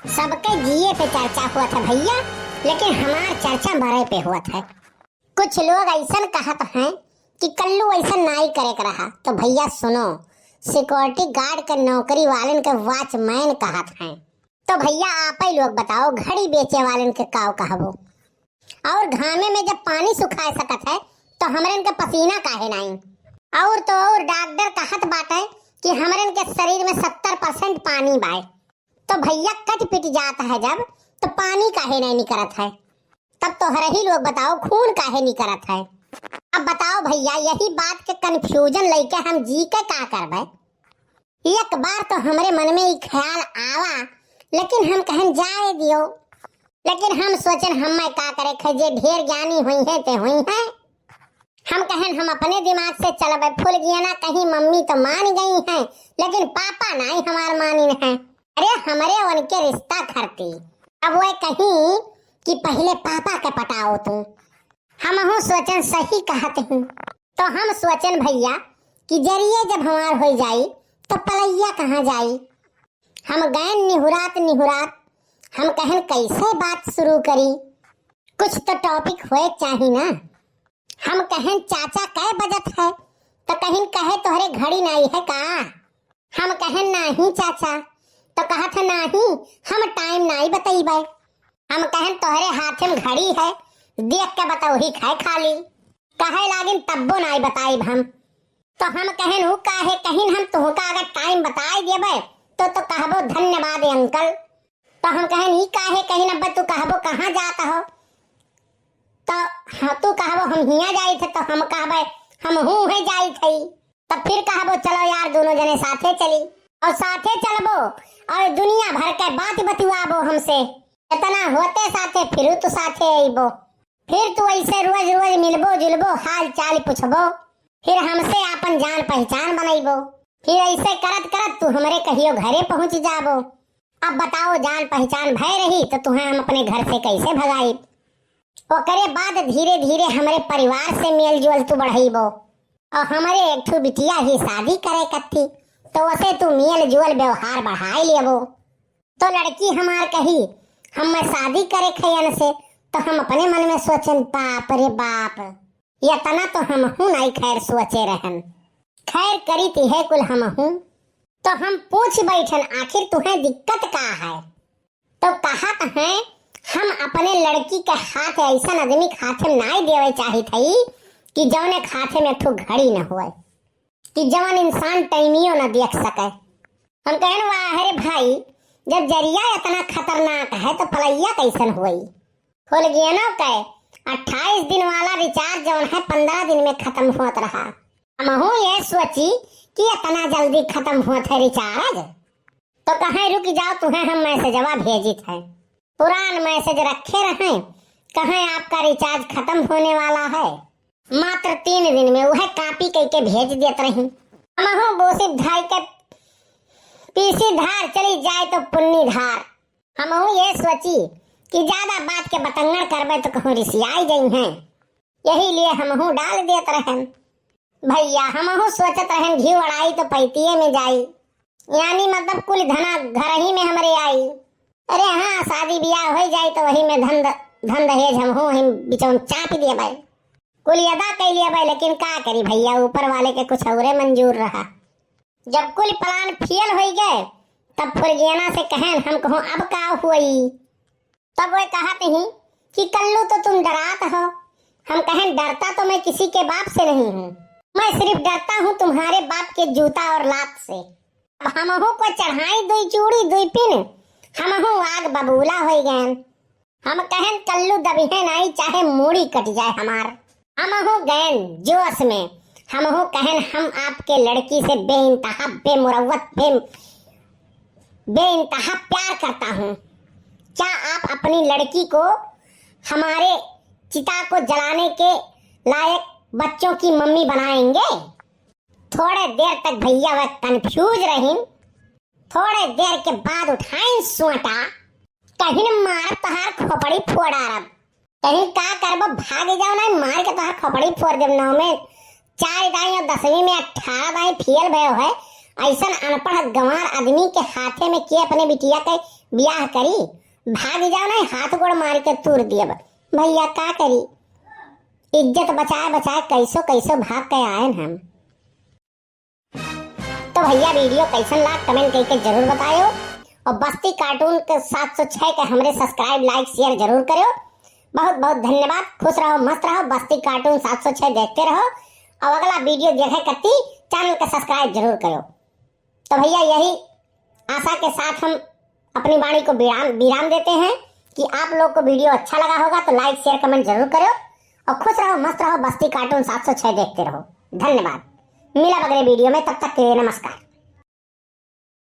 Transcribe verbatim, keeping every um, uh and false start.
सबके जिए पे चर्चा होत है भइया, लेकिन हमार चर्चा मरे पे होत है। कुछ लोग अइसन कहत हैं कि कल्लू अइसन नाई करे के रहा। तो भइया सुनो, security guard के नौकरी वालन के watchman कहत हैं। तो भइया आपै लोग बताओ, घड़ी बेचे वालन के काव कहबो? और घामे में जब पानी सुखाए सकत है, तो हमरन के पसीना काहे नाई? और तो और डॉक्टर कहत बाटे कि हमरन के शरीर में सत्तर percent पानी बाय। तो भइया कट पिट जात है जब, तो पानी काहे नाई निकरत है? तब तोहरही लोग बताओ, खून काहे निकरत है? अब बताओ भइया, यही बात के confusion लइके हम जी के का करबे? एक बार तो हमरे मन में ई ख्याल आवा, लेकिन हम कहन जाए दियो। लेकिन हम सोचन हम्मै का करे, खे जे ढेर ज्ञानी होइहैं ते होइहैं। हम कहन हम अपने दिमाग से चलबे, फुलगियना कहीं मम्मी तो मान गई हैं, लेकिन पापा नाई हमार मानिन हैं। अरे हमरे उनके रिश्ता खरती। अब वह कहीं कि पहिले पापा के पटाओ तू। हमहू सोचन सही कहत ही। तो हम सोचन भइया कि जरिए जब हमार होइ जाई, तो पलैया कहाँ जाई? हम गयन निहुरात निहुरात, हम कहन कैसे बात शुरू करी, कुछ तो topic होए चाही ना। हम कहन चाचा कै बजत है, तो कहिन कहे तोहरे घड़ी नाई है का? हम कहन नाहीं चाचा, तो कहत है नाहीं, हम time नाई बतइबै। हम कहन तोहरे हाथे में घड़ी है, देख के बतौही खाए खाली। कहे लागिन तब्बो नाई बताइब हम। तो हम कहन ऊ काहे कहिन हम तुहका अगर time बताए देबै तो, तो कहबो धन्यवाद uncle। तो हम कहन ई काहे कहिन अब्बा तू कहबो कहाँ जात हो? तो हाँ तू कहबो हम हियाँ जाइत है, तो हम कहबै हम हूँ है जाइत है। तब फिर कहबो चलो यार दोनों जने साथे चली और साथे चलबो और दुनिया भर के बात बतुआबो हमसे। इतना होते साथे फिर तू साथे अइबो। फिर तू ऐसे रोज रोज मिलबो जुलबो, हाल चाल पूछबो, फिर हमसे आपन जान पहचान बनइबो। फिर ऐसे करत करत तू हमरे कहियो घरे पहुँच जाबो। अब बताओ, जान पहचान भय रही तो तुहें हम अपने घर से कैसे भगाइब? ओकरे बाद धीरे धीरे हमरे परिवार से मेल जोल तू बढ़इबो और हमरे एक ठो बिटिया ही शादी करे कत्थी, तो ओसे तू मेल जोल व्यवहार बढ़ाए लेबो। तो लड़की हमार कही, "हम मैं शादी करे खयन से," तो हम अपने मन में सोचन, "बाप रे बाप, इतना तो हमहू नाई खैर सोचे रहन। खैर करी ती है कुल हमहू।" तो हम पूछ बैठन, "आखिर तुहें दिक्कत का है?" तो कहत हैं, "हम अपने लड़की के हाथ ऐसन आदमी के हाथे में नाई देवे चाहित हई कि जौने के हाथे में एक ठो घड़ी न होए।" कि जवन इंसान टाइमियो न देख सके। हम कहन, "वाह रे भाई, जब जरिया इतना खतरनाक है तो पलैया कैसन होई?" फुलगियनो के अट्ठाईस दिन वाला recharge जवन है पन्द्रह दिन में खत्म होत रहा। हमहू ये सोची कि इतना जल्दी खत्म होत है recharge। तो कहें, "रुक जाओ, तुहें हम मैसेजवा भेजित है।" पुरान मैसेज रखे रहें, कहें, "आपका रिचार्ज खत्म होने वाला है।" मात्र तीन दिन में वह कॉपी कइके भेज देत रही। हमहू बोसिब धाई के पीसी धार चली जाए तो पुन्नी धार। हमहू ये सोची कि ज्यादा बात के बतंगड़ करबे तो कहूँ रिसियाई जइहें, यही लिए हमहू डाल देत रहेन। भइया, हमहू सोचत रहेन घी अड़ाई तो पैतिये में जाई, यानी मतलब कुल धना घर ही में हमरे आई। अरे हाँ, शादी बियाह होइ जाई तो वही में धन द-, धन दहेज हमहू वही बिचौन चाप देबै, कुल अदा कइ लेबै, लेकिन का करी भइया, ऊपर वाले के कुछ औरे मंजूर रहा। जब कुल plan fail होइ गए, तब फुलगेना से कहेन, हम कहूँ, "अब का हुई?" तब वह कहत ही कि कल्लू तो तुम डरात हो। हम कहेन, "डरता तो मैं किसी के बाप से नहीं हूँ, मैं सिर्फ डरता हूँ तुम्हारे बाप के जूता और लात से।" अब हमहू को चढ़ाई दुई चूड़ी दुई पिन, हमहू आग बबूला होइ गएन। हम कहेन, "कल्लू दबिहे नाई, चाहे मूड़ी कट जाए हमार।" हमहू गएन जोश में, हमहू कहेन, "हम आपके लड़की से बेइंतहा, बेमुरव्वत, बे-, बेइंतहा प्यार करता हूँ। क्या आप अपनी लड़की को हमारे चिता को जलाने के लायक बच्चों की मम्मी बनाएंगे?" थोड़े देर तक भइया वह confuse रहिन। थोड़े देर के बाद उठाइन सोटा, कहिन, "मारब तोहार खोपड़ी फोड़ डारब।" कहिन, "का करबो, भाग जाओ ना, मार के तोहार खोपड़ी फोड़ देब।" नौ में चार दाई और दसवीं में अठारह दाई fail भयो है। ऐसन अनपढ़ गंवार आदमी के हाथे में के अपने बिटिया के बियाह करी, भाग जाओ, नहीं हाथ गोड़ मार के तूर दियब। भैया का करी, इज्जत बचाए बचाए कैसो कैसो भाग के आयन हम। तो भैया, video कैसन लाग, comment करके जरूर बतायो। और बस्ती cartoon के सात सौ छह के हमरे subscribe, like, share जरूर करो। बहुत बहुत धन्यवाद, खुश रहो, मस्त रहो, बस्ती cartoon सात सौ छह देखते रहो। और अगला video देखे कत्ती channel के subscribe जरूर करो। तो भैया, यही आशा के साथ हम अपनी वाणी को विराम विराम देते हैं कि आप लोग को video अच्छा लगा होगा तो like, share, comment जरूर करो। और खुश रहो, मस्त रहो, बस्ती cartoon सात सौ छह देखते रहो। धन्यवाद, मिला अगले video में, तब तक के लिए नमस्कार।